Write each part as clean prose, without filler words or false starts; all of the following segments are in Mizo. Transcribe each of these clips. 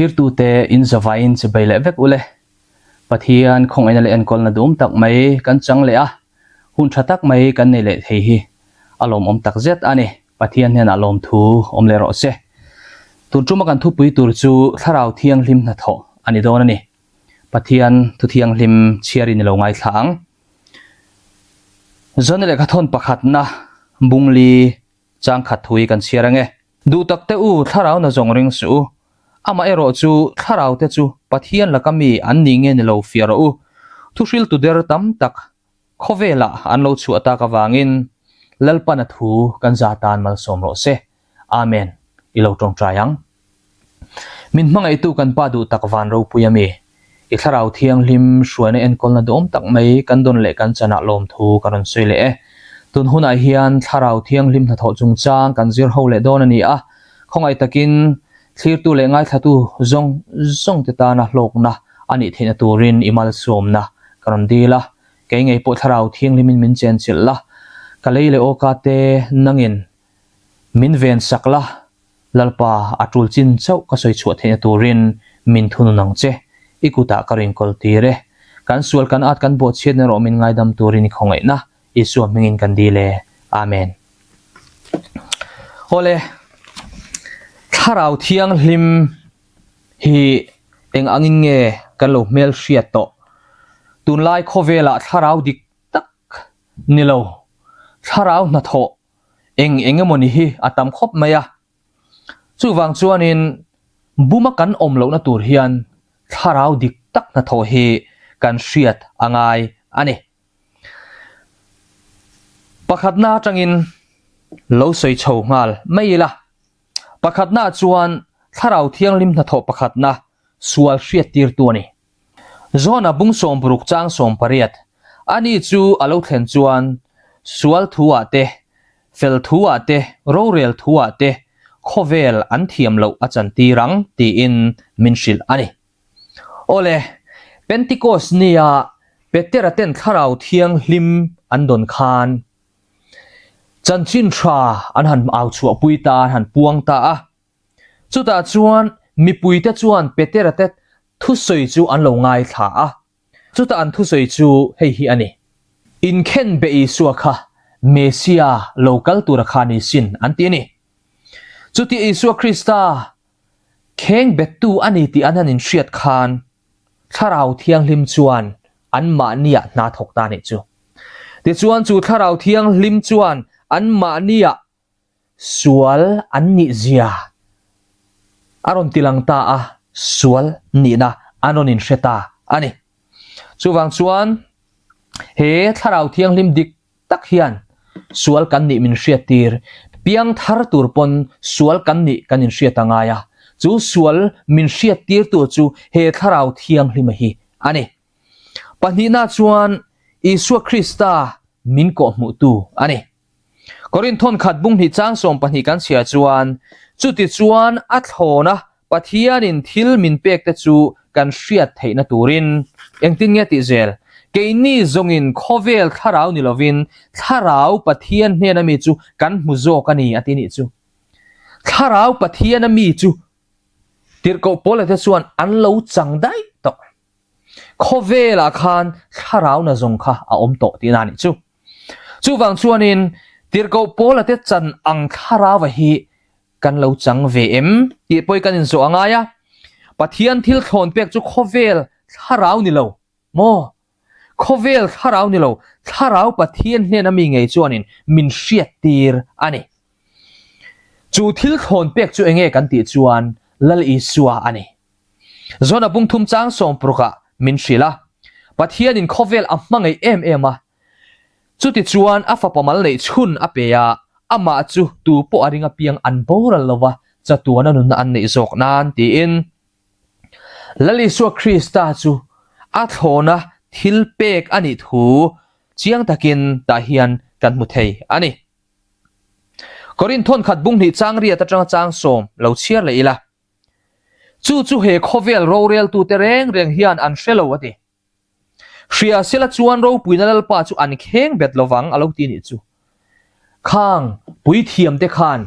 Thlirtute in zavaiin chibai leh vek ule. Pathian khawngaihna leh enkawlna duhawm tak mai kan chang leh a, hun tha tak mai kan nei leh thei hi a lawmawm tak zet a ni. Pathian hnenah lawmthu awm leh rawh se. Tun tuma kan thupui tur chu Thlarau Thianghlim hnathawh a ni dawn a ni. Pathian thu thianghlim chhiarin i lo ngaithla ang. Zone lehkha thawn pakhatna Bungli chang khat thu hi kan chhiar ange. Duh tak te u, thlarau na zawng ring suh u. Amah erawh chu thlarau te chu Pathian laka mi an ni nge ni lo fiah rawh u. Thuhriltu der tam tak khawvelah an lo chhuah tak avangin Lalpan a thu kan za tan malsawm rawh se. Amen. I lo tawngtai ang. Min hmangaihtu kan Pa duh tak van ropui a mi. I thlarau thianghlim hruaina enkawlna duhawm tak mai kan dawn leh kan chanah lawmthu ka rawn sawi leh e. Tun hunah hian thlarau thianghlim hnathawh chungchang kan zir ho leh dawn a ni a, khawngaih takin thlirtu leh ngaithlatu zawng zawng te tana hlawkna a nih theihna turin i malsawmna ka rawn dil a. Kei ngei pawh thlarau thianghlimin min chenchilh la, ka lei leh awka te nangin min ven sak la, Lalpa, a tul chin chauh ka sawi chhuah theihna turin min thunun ang che. I kutah ka rinkawl tir e. Kan sual kan at kan bawhchhiatna erawh min ngaidam turin i khawngaihna Isua hmingin kan dil e. Amen. Awle, Thlarau Thianghlim hi eng angin nge kan lo hmel hriat tawh? Tunlai khawvelah thlarau dik tak ni lo, thlarau hnathawh eng eng emawni hi a tam khawp mai a. Chuvang chuanin buma kan awm lohna tur hian thlarau dik tak hnathawh hi kan hriat a ngai a ni. Pakhatna atangin lo sawi chho nghal mai ila. Pakhatna chuan thlarau thianghlim hnathawh pakhatna sual hriattirtu a ni. John-a bung 60 chang 18, Ani chu a lo thlen chuan sual thu-ah te, fel thu-ah te, rorel thu-ah te khawvel an thiam loh a chantir ang tiin min hrilh a ni. Awle, Pentecost nia Petera ten Thlarau Thianghlim an dawn khan chanchin tha an han au chhuahpui ta, an han puang ta a. Chutah chuan mipuite chuan Petera te thusawi chu an lo ngaithla a. Chutah an thusawi chu hei hi a ni, Inkhen be Isua kha Mesia lo kal tura kha ni sin an ti a ni. Chutia Isua Krista kheng bettu a ni tih an han inhriat khan Thlarau Thianghlim chuan anmahniah hna thawk ta a nih chu. Tichuan chu Thlarau Thianghlim chuan anmahniah Sual an nih zia a rawn ti lang ta a, sual nihna an rawn inhre ta a ni. Chuvang chuan he Thlarau Thianghlim dik tak hian sual kan nih min hriattir, piang thar tur pawn sual kan nih kan inhriat a ngai a, chu sual min hriattirtu chu he Thlarau Thianghlima hi a ni. Pahnihna chuan Isua Krista min kawhhmuhtu a ni. Korinth thawnkhat bung hnih chang 12 kan chhia chuan, Chuti chuan a thlawna Pathianin thil min pekte chu kan hriat theihna turin engtin nge tih zel? Keini zawngin khawvel thlarau ni lovin thlarau Pathian hnena mi chu kan hmu zawk a ni a ti nih chu. Thlarau Pathiana mi chu tirhkoh Paula te chuan an lo chang daih tawh. Khawvelah khan thlarau na zawng kha a awm tawh tihna a nih chu. Chuvang chuanin Tirhkoh Paula te chan ang thlarauva hi kan lo chang ve em tih pawh hi kan inzawh a ngai a. Pathian thil thlawn pek chu khawvel thlarau ni lo maw? Khawvel thlarau ni lo, thlarau Pathian hnena mi ngei chuanin min hriattir a ni. Chu thil thlawn pek chu enge kan tih chuan Lal Isua a ni. Zona bung thum chang 60 ah min hrilh a, Pathianin khawvel a hmangaih em em a, chutichuan a fapa mal neih chhun a pe a, amah chu tu pawh a ring apiang an boral lo va, chatuana nunna an neih zawk nan tiin Lal Isua Krista chu a thlawna thil pek a nih thu chiang takin tah hian kan hmu thei a ni. Korinth thawnkhat bung hnih chang riat atanga chang 10 lo chhiar leh ila. Chu chu he khawvel roreltute reng reng hian an hre lo a ti. Hria sela chuan ropuina Lalpa chu an kheng bet lovang a lo ti nih chu. Khang puithiamte khan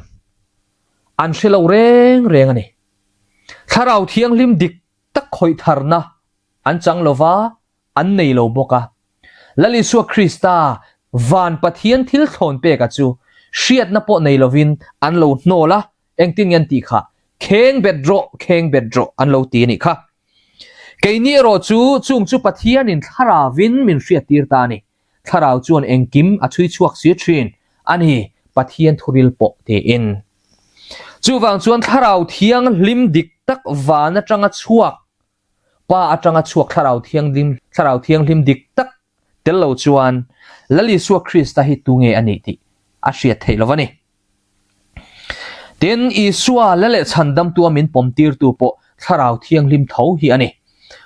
an hre lo reng reng a ni. Thlarau Thianghlim dik tak khawih tharna an chang lo va, an nei lo bawk a. Lal Isua Krista van Pathian thil thlawn peka chu hriatna pawh nei lovin an lo hnawl a, engtin nge an tih kha? Kheng bet rawh, kheng bet rawh an lo ti a nih kha. Keini erawh chu chung chu Pathianin thlaravin min hriattir ta a ni. Thlarau chuan engkim a chhui chhuak si thin a ni, Pathian thuril pawh tiin. Chuvang chuan Thlarau Thianghlim dik tak van atanga chhuak, Pa atanga chhuak Thlarau Thianghlim, Thlarau Thianghlim dik tak tel lo chuan Lal Isua Krista hi tunge a nih tih a hriat theih lo a ni. Tin, Isua la leh chhandamtua min pawmtirtu pawh Thlarau Thianghlim tho hi a ni.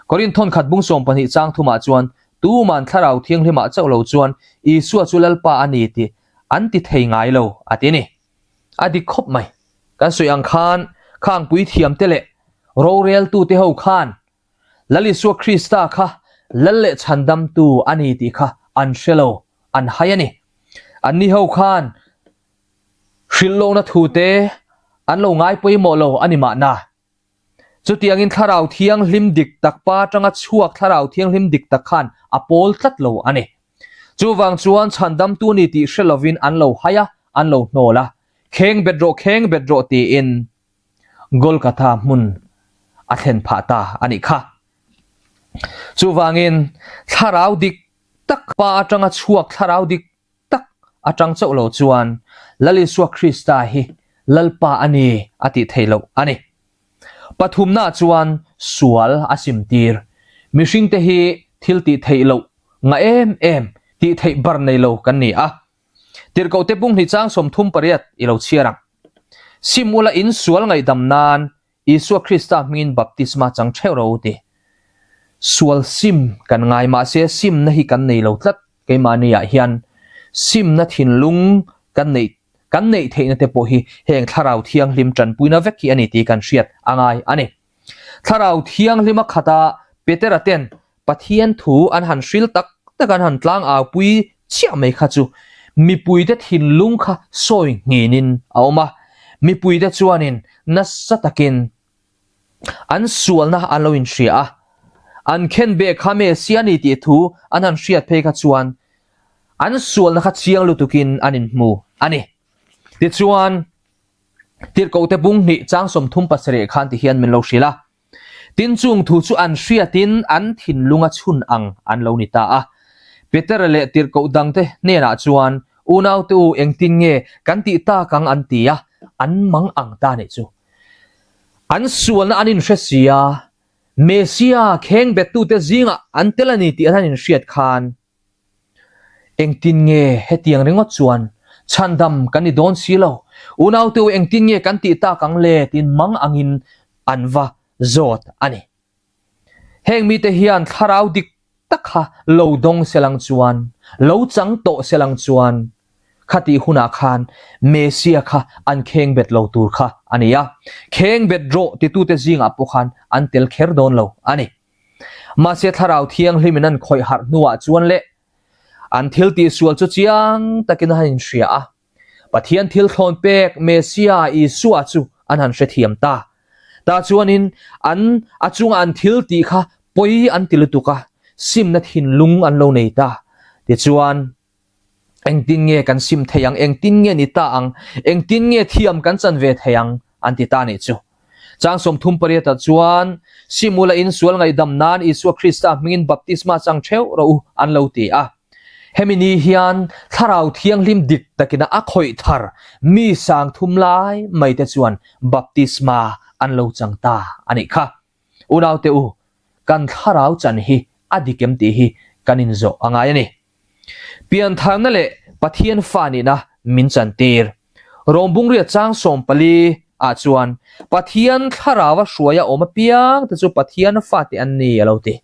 Korinth thawnkhat bung 12 chang thumah chuan, Tuman Thlarau Thianghlimah chauh lo chuan Isua chu Lalpa a ni tih an ti thei ngai lo, a ti a ni. A dik khawp mai. Kan sawi ang khan, khang puithiamte leh roreltute ho khan Lal Isua Krista kha Lal leh Chhandamtu a ni tih kha an hre lo, an hai a ni. Anni ho khan hrilh lohna thu te an lo ngai pawimawh lo a ni mahna. Chutiangin Thlarau Thianghlim dik tak pa atanga chhuak Thlarau Thianghlim dik tak khan a pawl tlat lo a ni. Chuvang chuan Chhandamtu ni tih hre lovin an lo hai a, an lo hnawl a, Kheng bet rawh, kheng bet rawh tiin Golgotha hmun a thlen phah ta a nih kha. Chuvangin thlarau dik tak pa atanga chhuak thlarau dik tak atang chauh lo chuan Lal Isua Krista hi Lalpa a ni a tih theih loh a ni. Pathumna chuan sual a simtir. Mihringte hi thil tih theih loh ngah em em, tih theih bar nei lo kan ni a. Tirhkohte punghnih chang 38 i lo chhiar ang. Sim ula in sual ngaihdam nan Isua Krista hmingin baptisma chang theuh ro u ti. Sual sim kan ngai mahse simna hi kan nei lo tlat keimahni ah hian simna thinlung kan neih kan neih theihna te pawh hi heng Thlarau Thianghlim tanpuina vek hi a ni tih kan hriat a ngai a ni. Thlarau Thianghlima khata Petera ten Pathian thu an han hril tak tak an han tlang au pui chiah mai kha chu mipuite thinlung kha sawi nghinin a awm a, mipuite chuanin nasa takin an sualna an lo inhria a, an khenbeh kha Messia ni tih thu an han hriat phei kha chuan an sualna kha chiang lutukin an inhmu a ni. Tichuan, Tirhkohte bung hnih chang 37 khan ti hian min lo hrilh a. Tin chung thu chu an hriatin an thinlung a chhun ang an lo ni ta a. Petera leh tirhkoh dangte hnenah chuan, Unaute u, engtin nge kan tih tak ang an ti a, an mang ang ta nih chu. An sualna an inhre si a, Messia khengbettute zingah an tel a ni tih an han inhriat khan, Engtin nge hetiang ringawt chuan chhandam kan ni dawn si lo? Unaute u engtin nge kan tih tak ang le? tiin mang angin an va zawt a ni. Heng mite hian thlarau dik tak kha lo dawng selang chuan, lo chang tawh selang chuan khatih hunah khan Messia kha an kheng bet lo tur kha a ni a. Kheng bet rawh titute zingah pawh khan an tel kher dawn lo a ni. Mahse Thlarau Thianghlimin an khawih harh hnuah chuan leh an thil tihsual chu chiang takin a han inhria a, Pathian thil thlawn pek Messia Isua chu an han hrethiam ta. Tah chuanin an a chunga an thil tih kha pawi an ti lutuk a, simna thinlung an lo nei ta. Tichuan, Engtin nge kan sim thei ang, engtin nge ni ta ang, engtin nge thiam kan chan ve thei ang, an ti ta nih chu. Chang 38 ah chuan, Simula in sual ngaihdam nan Isua Krista hmingin baptisma chang theuh rawh u, an lo ti a. Hemi ni hian Thlarau Thianghlim dik takina a khawih thar mi 3000 lai mai te chuan baptisma an lo chang ta a nih kha. Unaute u, kan thlarau chan hi a dik em tih hi kan inzawh a ngai a ni. Piantharna leh Pathian fa nihna min chantir. Rawngbungria chang 14 ah chuan Pathian thlarau a hruai a awm apiang te chu Pathian fate an ni a lo ti.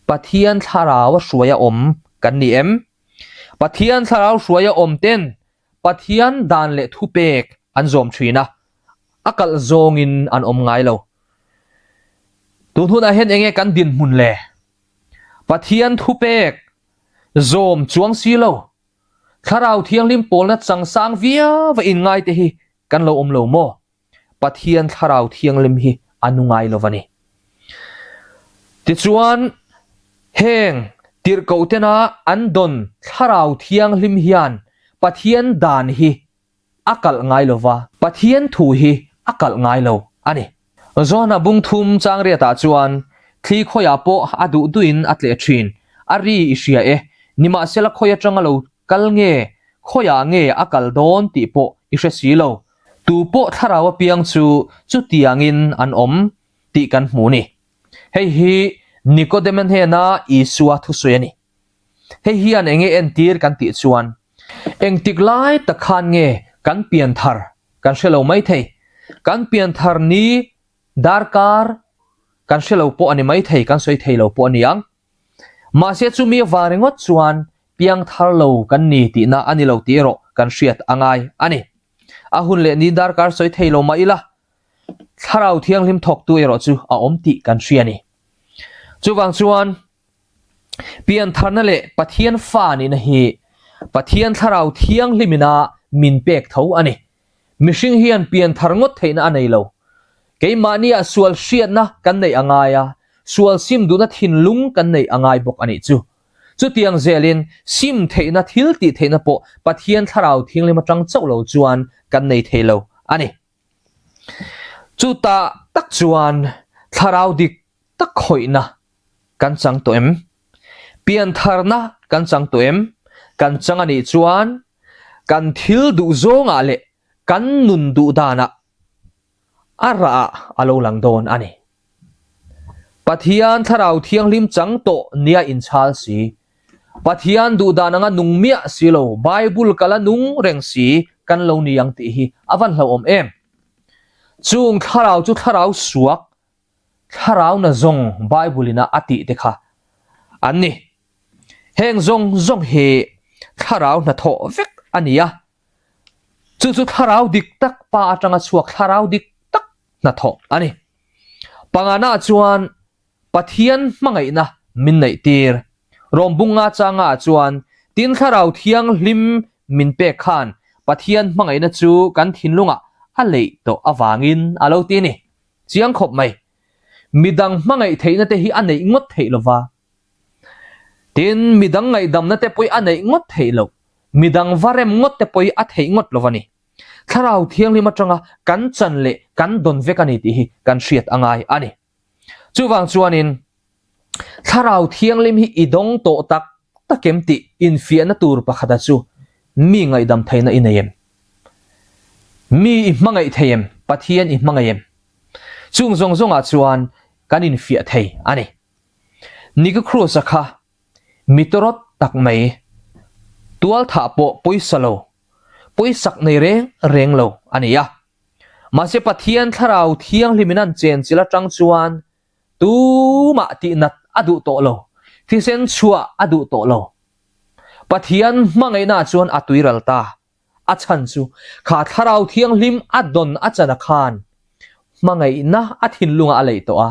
Pathian thlarau a hruai a awm kan ni em? Pathian thlarau hruai a awm ten Pathian dan leh thupek an zawm thin a, a kalh zawngin an awm ngai lo. Tun hunah hian enge kan dinhmun le? Pathian thupek zawm chuang si lo, Thlarau Thianghlim pawlna changsang viau va inngai te hi kan lo awm lo maw? Pathian Thlarau Thianghlim hi a nu ngai lo va ni. Tichuan, heng tirhkohtena an dawn Thlarau Thianghlim hian Pathian dan hi a kalh ngai lo va, Pathian thu hi a kalh ngai lo a ni. Johana bung thum changriatah chuan thli khawiah pawh a duh duhin a tleh thin, a ri i hria e, nimahsela khawi atanga lo kal nge, khawiah nge a kal dawn tih pawh i hre si lo. Tu pawh thlarau apiang chu chutiangin an awm tih kan hmu ni. Hei hi Nikodema hnena Isua thusawi a ni. Hei hian enge entir kan tih chuan engtik lai tak khan nge kan pianthar kan hre lo mai thei. Kan pianthar ni darkar kan hre lo pawh a ni mai thei, kan sawi thei lo pawh a ni ang. Mahse chumi avang ringawt chuan piangthar lo kan ni tihna a ni lo tih erawh kan hriat a ngai a ni. A hun leh ni darkar sawi thei lo mah ila, Thlarau Thianghlim thawktu erawh chu a awm tih kan hria a ni. Chuvang chuan Piantharna leh Pathian fa nihna hi Pathian Thlarau Thianghlimina min pek tho a ni. Mihring hian pianthar ngawt theihna a nei lo. Keimahniah sual hriatna kan neih a ngai a, sual sim duhna thinlung kan neih a ngai bawk a nih chu. Chutiang zelin sim theihna thil tih theihna pawh Pathian Thlarau Thianghlim atang chauh lo chuan kan nei thei lo a ni. Chutah tak chuan Thlarau dik tak khawihna kan chang tawh em? Piantharna kan chang tawh em? Kan chang a nih chuan kan thil duh zawngah leh kan nun duh danah a rah ah a lo lang dawn a ni. Pathian Thlarau Thianghlim chang tawh nia inchhal si, Pathian duh dan anga nung miah si lo, Bible kala nung reng si kan lo ni ang tih hi a van hlauhawm em? Chung thlarau chu thlarau suak Thlarau na zawng Bible ina a tih te kha an ni. Heng zawng zawng hi thlarau hnathawh vek a ni a. Chu chu thlarau dik tak pa atanga chhuak thlarau dik tak hnathawh a ni. Pangana chuan Pathian hmangaihna min neih tir. Rawmbunga changa ah chuan tin thlarau thianghlim min pek khan Pathian hmangaihna chu kan thinlungah a leih tawh avangin a lo ti a ni. Chiang khawp mai. Midang hmangaih theihna te hi a neih ngawt theih lo va. Tin, midang ngaihdamna te pawh hi a neih ngawt theih loh. Midang va rem ngawt te pawh hi a theih ngawt lo va ni. Thlarau Thianghlim atanga kan chan leh kan dawn vek a ni tih hi kan hriat a ngai a ni. Chuvang chuanin, Thlarau Thianghlim hi i dawng tawh tak tak em tih infiahna tur pakhata chu mi ngaihdam theihna i nei em? Mi i hmangaih thei em? Pathian i hmangaih em? Chung zawng zawngah chuan kan infiah thei a ni. Nika Cruz-a kha mi tawrawt tak mai, tualthah pawh pawisa lo, pawisak nei reng reng lo a ni a. Mahse Pathian Thlarau Thianghlimin an chenchilh atang chuan tumah tihnat a duh tawh lo, thisen chhuah a duh tawh lo. Pathian hmangaihnaah chuan a tuiral ta. A chhan chu kha Thlarau Thianghlim a dawn a chan a khan hmangaihna a thinlungah a leih tawh a,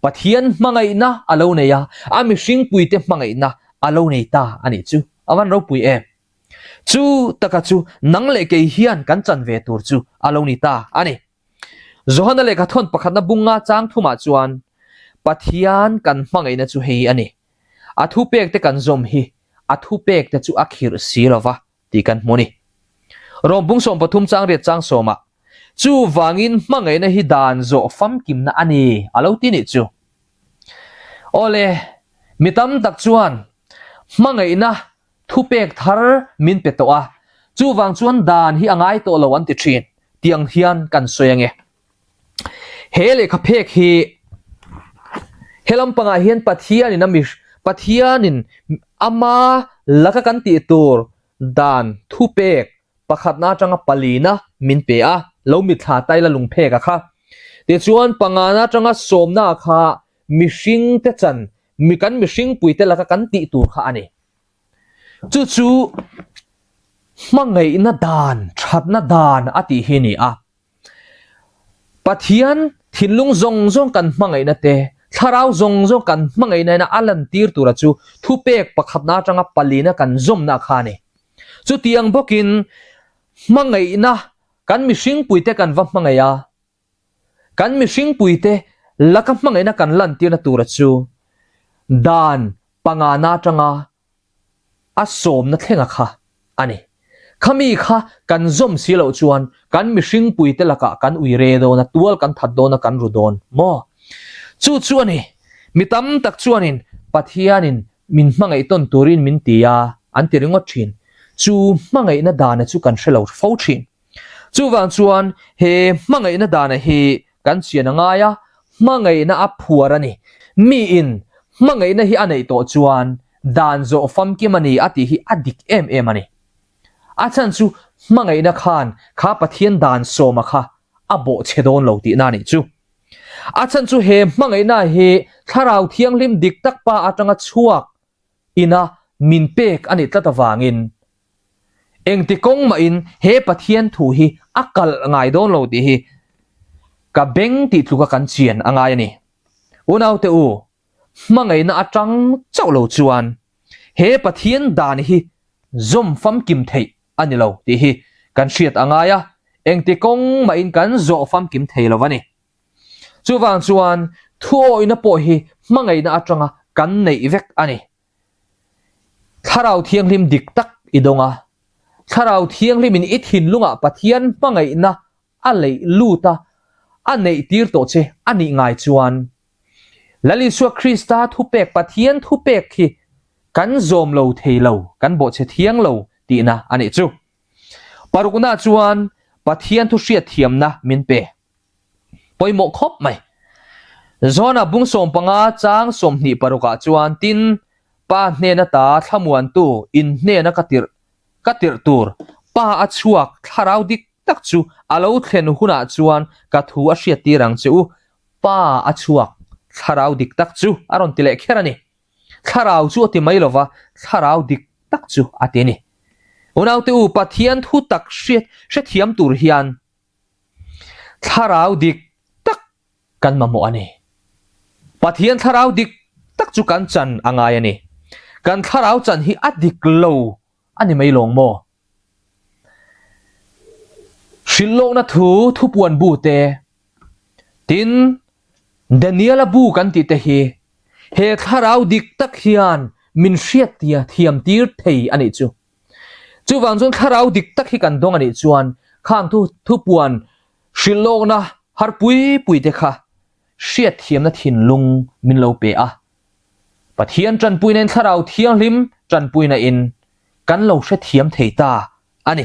Pathian hmangaihna a lo nei a, a mihringpuite hmangaihna a lo nei ta a nih chu. A van ropui em! Chu taka chu nang leh kei hian kan chan ve tur chu a lo ni ta a ni. Johana lehkha thawn pakhatna bunga chang thumah chuan Pathian kan hmangaihna chu hei a ni. A thupekte kan zawm hi a thupekte chu a khirh si lo va tih kan hmu a ni. Rawm bung 13 chang riat chang sawmah chuvangin hmangaihna hi dan zawh famkimna a ni a lo ti nih chu. Awle, mi tam tak chuan hmangaihna Thupek thar min pe tawh a, chuvang chuan dan hi a ngai tawh lo an ti thin, tiang hian kan sawi ange. He lehkha phek hi he lampangah hian Pathianin a mi Pathianin ama laka kan tih tur dan thupek pakhatna atanga palina min pe a, lo mitthla taila lungphek a kha. Tichuan pangana atanga sawmna kha mihringte chan mi kan mihringpuite laka kan tih tur kha a ni. Chu chu hmangaihna dan, thatna dan a tih hi a ni a. Pathian thinlung zawng zawng kan hmangaihna te, thlarau zawng zawng kan hmangaihna ina a lantir tura chu thupek pakhatna atanga palina kan zawmna kha a ni. Chutiang bawkin hmangaihna kan mihringpuite kan va hmangaih a. Kan mihringpuite laka hmangaihna kan lantirna tura chu dan pangana atanga a sawmna thlenga kha a ni. Khami kha kan zawm si loh chuan kan mihringpuite lakah kan ui re dawn a, tual kan that dawn a, kan ru dawn maw? Chu chu a ni. Mi tam tak chuanin Pathianin min hmangaih tawn turin min ti a, an ti ringawt thin. Chu hmangaihna dana chu kan hre lo fo thin. Chuvang chuan he hmangaihna dana hi kan chian a ngai a, hmangaihna a phuar a ni. Miin hmangaihna hi a neih tawh chuan dan zawh famkim a ni a tih hi a dik em em a ni. A chhan chu hmangaihna khan kha Pathian dan sawma kha a bawh chhe dawn lo tihna a nih chu. A chhan chu he hmangaihna hi Thlarau Thianghlim dik tak pa atanga chhuak ina min pek a nih tlat avangin engti kawng mahin he Pathian thu hi a kalh ngai dawn lo tih hi ka beng tih tluka kan chian a ngai a ni. Unaute u, hmangaihna atang chauh lo chuan he Pathian dan hi zawm famkim theih a ni lo tih hi kan hriat a ngai a, engti kawng mahin kan zawh famkim thei lo a ni. Chuvang chuan thuawihna pawh hi hmangaihna atanga kan neih vek a ni. Thlarau Thianghlim dik tak i dawng a, Thlarau Thianghlimin i thinlungah Pathian hmangaihna a leih lut a, a neih tir tawh che a nih ngai chuan Lal Isua Krista thupek Pathian thupek hi kan zawm lo thei lo, kan bawhchhe thiang lo tihna a nih chu. Parukna chuan Pathian thu hriatthiamna min pe. Pawimawh khawp mai. John-a bung 15 chang 26 ah chuan tin, Pa hnen ata thlamuantu in hnena ka tirh ka tirh tur Pa a chhuak thlarau dik tak chu a lo thlen hunah chuan ka thu a hriattir ang che u. Pa a chhuak thlarau dik tak chu a rawn ti leh kher a ni. Thlarau chu a ti mai lova, thlarau dik tak chu a ti a ni. Unaute u, Pathian thu tak hriat hrethiam tur hian Thlarau dik tak kan mamawh a ni. Pathian thlarau dik tak chu kan chan a ngai a ni. Kan thlarau chan hi a dik lo a ni mai lawng maw? Hrilhlawkna thu thupuan bu te, tin Daniela bu kan tih te hi he thlarau dik tak hian min hriattia thiam tir thei a nih chu. Chuvang chuan thlarau dik tak hi kan dawng a nih chuan khang thu thupuan hrilhlawkna har pui pui te kha hriatthiamna thinlung min lo pe a. Pathian tanpuina in thlarau thianghlim tanpuina in kan lo hrethiam thei ta a ni.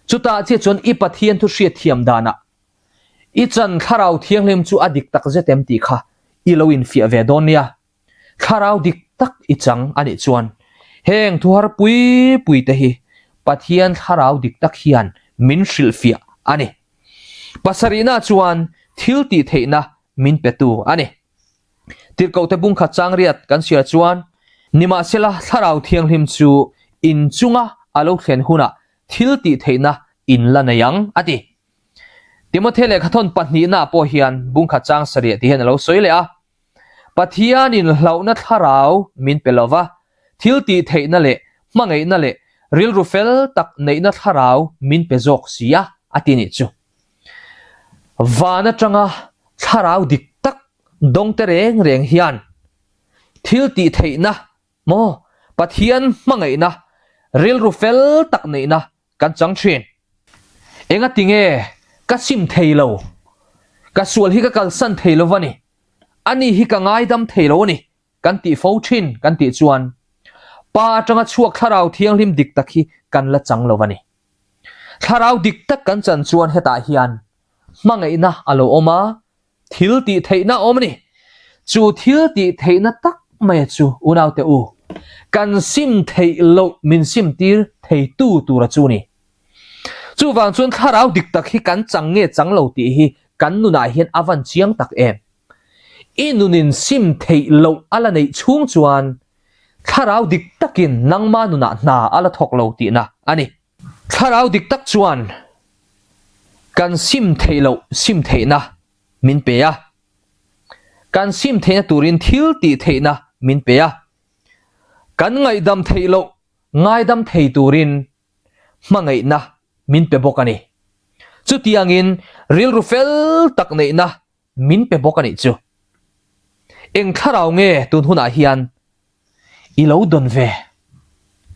Chutah chiah chuan i Pathian thu hriatthiam danah i chan thlarau thianghlim chu a dik tak zet em tih kha i lo infiah ve dawn nia. Thlarau dik tak i chang a nih chuan heng thuhar pui pui te hi Pathian thlarau dik tak hian min hrilhfiah a ni. Pasarihna chuan thil tih theihna min petu a ni. Tirhkohte bungkhat chang riat kan hria chuan nimahsela thlarau thianghlim chu in chunga a lo thlen hunah thil tih theihna in la nei ang a ti. Timothy lehkhathawn pahnihna pawh hian bungkhat chang sarih tih hian a lo sawi leh a. Pathianin hlauhna thlarau min pe lova, thil tih theihna leh hmangaihna leh rilru fel tak neihna thlarau min pe zawk si a, a ti nih chu. Van atanga thlarau dik tak dawngte reng reng hian thil tih theihna maw Pathian hmangaihna rilru fel tak neihna Kan chang thin. Enga tinge ka sim thei lo? Ka sual hi ka kalsan thei lo va ni. Ani hi ka ngaidam thei lo a ni kan tih fo thin kan tih chuan Pa atanga chhuak thlarau thianghlim dik tak hi kan la chang lo va ni. Thlarau dik tak kan chan chuan hetah hian hmangaihna a lo awm a, Thil tih theihna awm a ni. Chu thil tih theihna tak mai chu unaute u, kan sim theih loh min sim tir theitu tura chu ni. Chuvang chuan thlarau dik tak hi kan chang nge chang lo tih hi kan nunah hian a van chiang tak em. I nunin sim theih loh a la neih chhung chuan thlarau dik takin nangma nunah hna a la thawk lo tihna a ni. Thlarau dik tak chuan kan sim theih loh sim theihna min pe a, kan sim theihna turin thil tih theihna min pe a, kan ngaihdam theih loh ngaidam thei turin hmangaihna min pe bawk a ni. Chutiangin. Rilru fel tak neihna min pe bawk a nih chu. Eng thlarau nge tun hunah hian i lo dawn ve?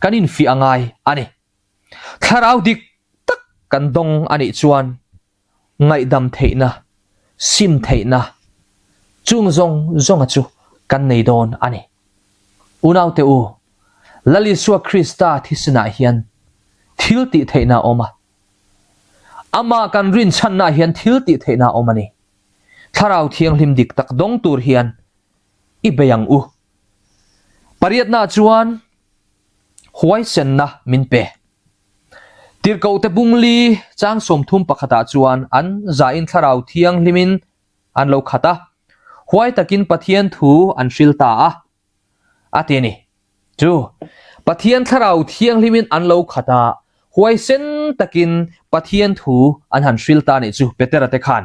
Kan infiah a ngai a ni. Thlarau dik tak kan dawng a nih chuan ngaihdam theihna, sim theihna chung zawng zawnga chu kan nei dawn a ni. Unaute u, Lal Isua Krista thisenah hian thil tih theihna a awm a. Amah kan rinchhannaah hian thil tih theihna a awm a ni. Thlarau Thianghlim dik tak dawng tur hian i bei ang u. Pariatnaah chuan huaisenna min pe. Tirhkohte bungli chang 30 pakhatah chuan an zain Thlarau Thianghlimin an lo khat a, huai takin Pathian thu an hril ta a, a ti a ni. Chu Pathian Thlarau Thianghlimin an lo khat a, huaisen takin Pathian thu an han hril ta a nih chu Petera te khan.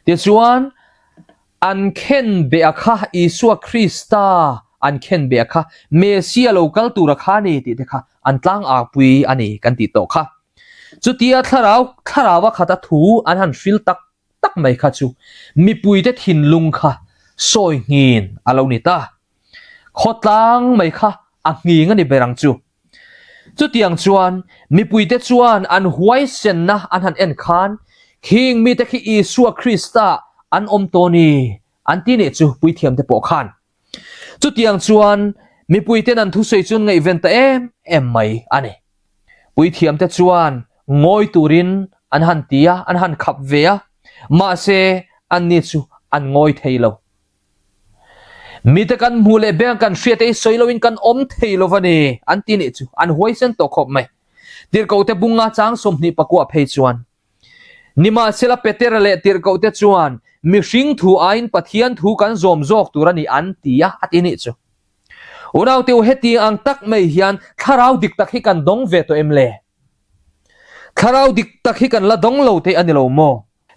Tichuan, an khenbeh a kha Isua Krista an khenbeh a kha Messia lo kal tura kha a ni tih te kha an tlangaupui a ni kan tih tawh kha. Chutia thlarau thlarau a khata thu an han hril tak tak mai kha chu mipuite thinlung kha sawi nghin a lo ni ta. Khawtlang mai kha a nghing a ni ber ang chu. Chutiang chuan mipuite chuan an huaisenna an han en khan khing mite khi Isua Krista an awm tawh ni an ti nih chu puithiamte pawh khan. Chutiang chuan mipuiten an thusawi chu an ngaihven ta em em mai a ni. Puithiamte chuan ngawi turin an han ti a, an han khap ve a, mahse anni chu an ngawi thei lo. Mite kan hmuh leh beng kan hriat ei sawi loin kan awm thei lo va ni an ti nih chu an huaisen tawh khawp mai. Tirhkohte bunga chang 24 phei chuan Nimahsela Petera leh tirhkohte chuan mihring thu aiin Pathian thu kan zawm zawk tur a ni an ti a a ti nih chu. Unaute u hetiang ang tak mai hian thlarau dik tak hi kan dawng ve tawh em le? Thlarau dik tak hi kan la dawng lo te a ni lo maw?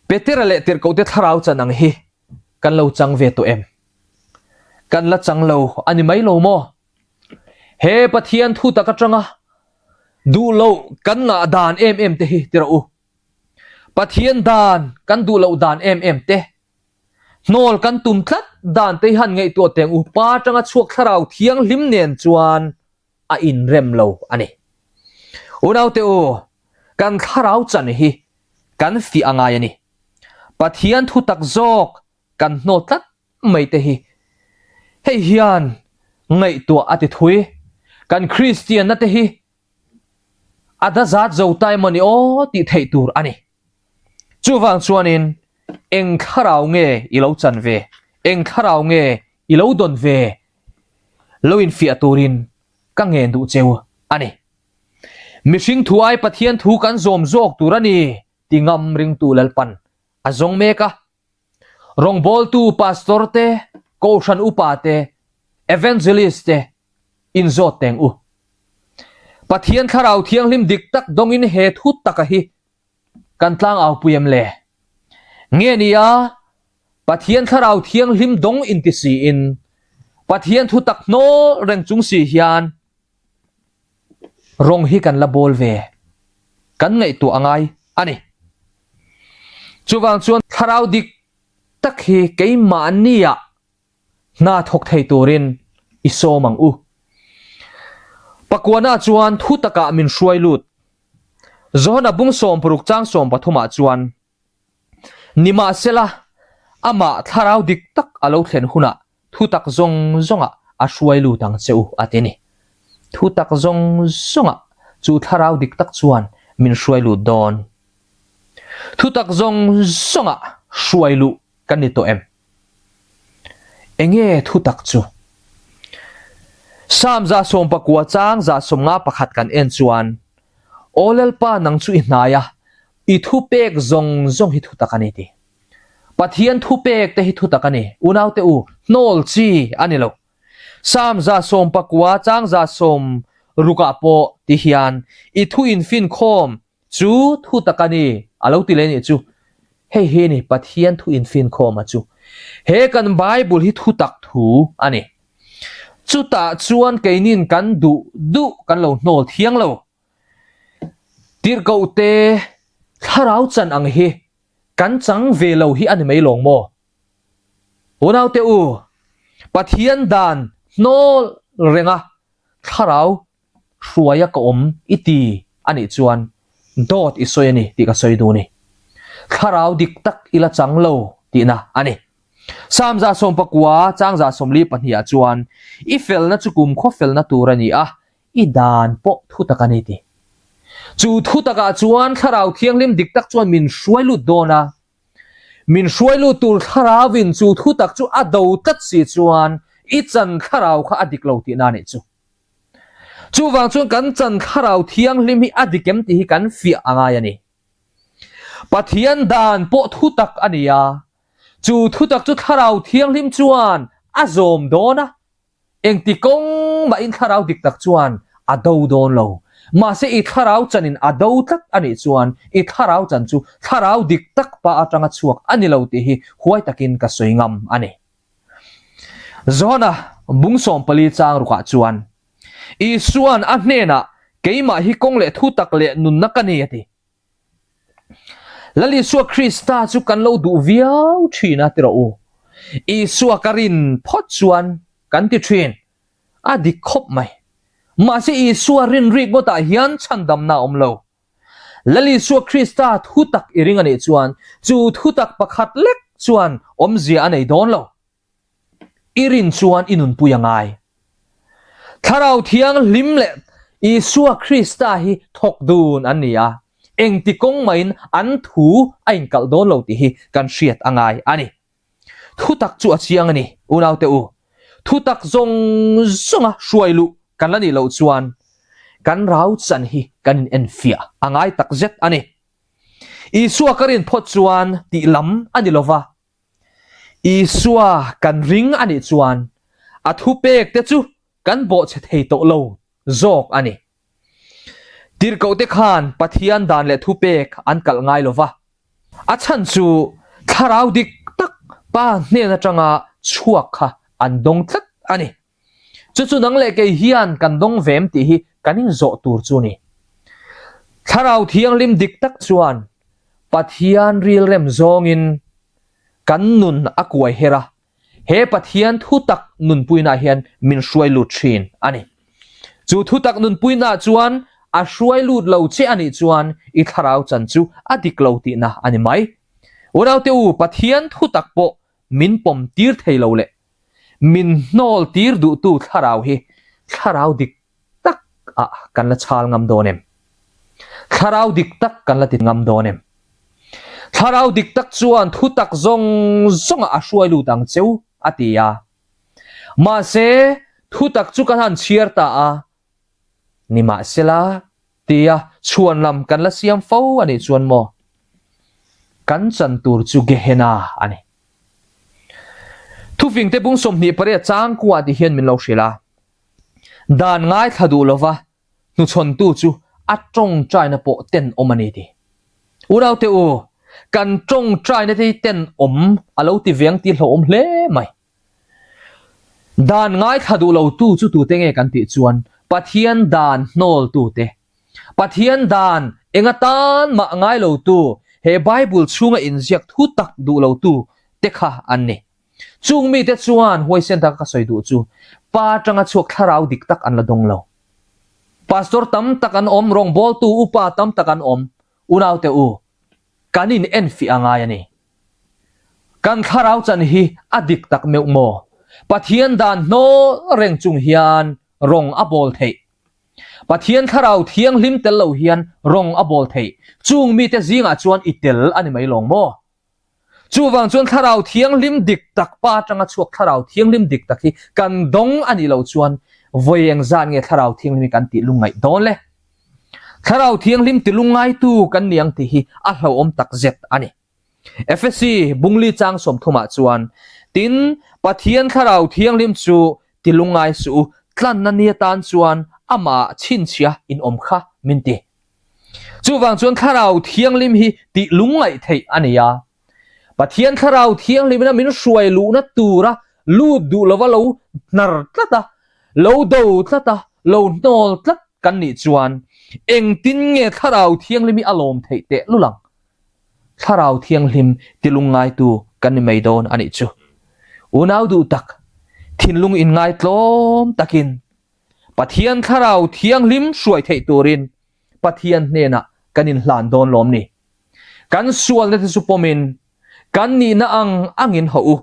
Petera leh tirhkohte thlarau chan ang hi kan lo chang ve tawh em? Kan la chang lo a ni mai lo maw? He Pathian thu tak atanga duh loh kan ngah dan em em te hi ti rawh u. Pathian dan kan duh loh dan em em te, hnawl kan tum tlat dan te hi han ngaihtuah teng u. Pa atanga chhuak thlarau thianghlim nen chuan a inrem lo a ni. Unaute u, kan thlarau chan hi kan fiah a ngai a ni. Pathian thu tak zawk kan hnaw tlat mai te hi hei hian ngaihtuah a ti thui. Kan Kristianna te hi a dazat zo ta emaw ni aw tih theih tur a ni. Chuvang chuanin eng thlarau nge i lo chan ve, eng thlarau nge i lo dawn ve lo infiah turin ka ngen duh cheu a ni. Mihring thu ai Pathian thu kan zawm zawk tur a ni ti ngam ringtu Lalpan a zawng mek a. Rawngbawltu pastor te, kohhran upa te, evangelist te inzawt teng u. Pathian thlarau thianghlim dik tak dawngin he thu taka hi kan tlangaupui em le? Nge nia Pathian thlarau thianghlim dawng inti siin Pathian thu tak hnawl reng chung si hian Rawng hi kan la bawl ve. Kan ngaihtuah a ngai a ni. Chuvang chuan thlarau dik tak hi keimahniah hna thawk thei turin i sawm ang u. Pakuana chuan thu takah min hruai lut. Johana bung 60 chang 13 ah chuan, Nimahsela, amah thlarau dik tak a lo thlen hunah Thutak zawng zawngah a hruai lut ang che u, a ti a ni. Thutak zawng zawngah chu thlarau dik tak chuan min hruai lut dawn. Thutak zawng zawngah hruai luh kan ni tawh em? Enge thutak chu? Psalm 19 chang 51 kan en chuan, Aw Lalpa nang chu i hnai a, i thupek zawng zawng hi thutak a ni ti. Pathian thupek te hi thutak a ni. Unaute u, hnawl chi a ni lo. Psalm 19 chang 60 ah pawh ti hian i thu infinkhawm chu thutak a ni a lo ti leh nih chu. Hei hi a ni Pathian thu infinkhawm a chu. He kan Bible hi thutak thu a ni. Chutah chuan keinin kan duh duh kan lo hnawl thiang lo. Tirhkohte thlarau chan ang hi. Kan chang ve lo hi a ni mai lawng maw? Unaute u, Pathian dan hnawl renga thlarau hruaia ka awm i ti a nih chuan dawt i sawi a ni tih ka sawi duh a ni. Thlarau dik tak i la chang lo tihna a ni. Samza sawmpakua changza 42 ah chuan i felna chu kumkhaw felna tur a ni a, i dan pawh thutak a ni ti. Chu thutakah chuan Thlarau Thianghlim dik tak chuan min hruai lut dawn a. Min hruai lut tur Thlarauin chu thutak chu a do tlat si chuan i chan Thlarau kha a dik lo tihna a nih chu. Chuvang chuan kan chan Thlarau Thianghlim hi a dik em tih hi kan fiah a ngai a ni. Pathian dan pawh thutak a ni a, chu thutak chu Thlarau Thianghlim chuan a zawm dawn a. Engti kawng mahin thlarau dik tak chuan a do dawn lo. Mahse i thlarau chanin a do tlat a nih chuan i thlarau chan chu thlarau dik tak pa atanga chhuak a ni lo tih hi huai takin ka sawi ngam a ni. Johana bung 14 chang rukah chuan Isua'n a hnenah Keimah hi kawng leh thu tak leh nunna ka ni a ti. Lal Isua Krista chu kan lo duh viau thin a ti rawh u. Isua ka rin phawt chuan kan ti thin. A dik khawp mai. Mahse Isua rin rik ngawtah hian chhandamna a awm lo. Lal Isua Krista thu tak i ring a nih chuan chu thu tak pakhat lek chuan awmzia a nei dawn lo. I rin chuan i nunpui a ngai. Thlarau Thianghlim leh Isua Krista hi thawk dun an ni a, engti kawng mahin an thu a inkalh dawn lo tih hi kan hriat a ngai a ni. Thutak chu a chiang a ni, unaute u. Thutak zawng zawnga hruai luh kan la nih loh chuan kan rau chan hi kan inenfiah a ngai takzet a ni. Isua ka rin phawt chuan tih lam a ni lova, Isua kan ring a nih chuan a thupek te chu kan bawhchhe thei tawh lo zawk a ni. Tirhkohte khan Pathian dan leh thupek an kalh ngai lo va, a chhan chu thlarau dik tak Pa hnen atanga chhuak kha an dawng tlat a ni. Chu chu nang leh kei hian kan dawng vem tih hi kan inzawh tur chu ni. Thlarau Thianghlim dik tak chuan Pathian rilrem zawngin kan nun a kuai her a, he Pathian thutak nunpuinaah hian min hruai lut thin a ni. Chu thutak nunpuinaah chuan a hruai lut lo che a nih chuan i thlarau chan chu a dik lo tihna a ni mai. Unaute u, Pathian thutak pawh min pawm tir thei lo leh Min hnawl tir duhtu thlarau hi thlarau dik tak ah kan la chhal ngam dawn em? Thlarau dik tak kan la ti ngam dawn em? Thlarau dik tak chuan thu tak zawng zawngah a hruai lut ang cheu a ti a. Mahse, thu tak chu kan han chhiar ta a, nimahsela Tia chhuan lam kan la siam fo a nih chuan maw? Kan chan tur chu Gehenna a ni. Thufingte bung 28 changkua ti hian min lo hrilh a, Dan ngaithla duh lova hnuchhawntu chu a tawngtaina pawh tenawm a ni ti. Unaute u, kan tawngtaina te hi tenawm a lo ti veng tih hlauhawm hle mai. Dan ngaithla duh lotu chu tute nge kan tih chuan Pathian dan hnawltute, Pathian dan eng atan mah ngai lotu, he Bible chhunga inziak thu tak duh lotu te kha an ni. Chung mite chuan huaisen taka ka sawi duh chu Pa atanga chhuak thlarau dik tak an la dawng lo. Pastor tam tak an awm, rawngbawltu upa tam tak an awm, unaute u, kan in enfiah a ngai a ni. Kan thlarau chan hi a dik tak meuh maw? Pathian dan hnawl reng chung hian rawng a bawl theih. Pathian thlarau thianghlim tel lo hian rawng a bawl theih. Chung mite zingah chuan i tel a ni mai lawng maw? Chuvang chuan thlarau thianghlim dik tak pa atanga chhuak thlarau thianghlim dik tak hi kan dawng a nih loh chuan vawi engzat nge thlarau thianghlim hi kan tih lungngaih dawn le? Thlarau Thianghlim tilungngaitu kan ni ang tih hi a hlauhawm tak zet a ni. Efesi bungli chang 30 ah chuan, Tin, Pathian Thlarau Thianghlim chu tilungngai suh u, tlanna ni atan chuan amah chhinchhia in awm kha min ti. Chuvang chuan Thlarau Thianghlim hi tih lungngaih theih a ni a. Pathian Thlarau Thianghlimina min hruai luhna tura lut duh lova lo hnar tlat a, lo do tlat a, lo hnawl tlat kan nih chuan engtin nge Thlarau Thianghlim hi a lawm theih teh lul ang? Thlarau Thianghlim tilungngaitu kan ni mai dawn a nih chu. Unau duh tak, thinlung inngaitlawm takin Pathian Thlarau Thianghlim hruai theih turin Pathian hnenah kan inhlan dawn lawm ni. Kan sualna te chu pawmin kan nihna ang angin hawh u,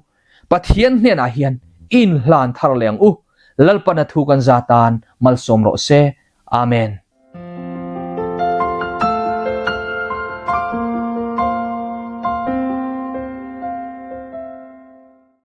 Pathian hnenah hian inhlan thar leh ang u. Lalpana thu kan za tan malsawm rawh se. Amen.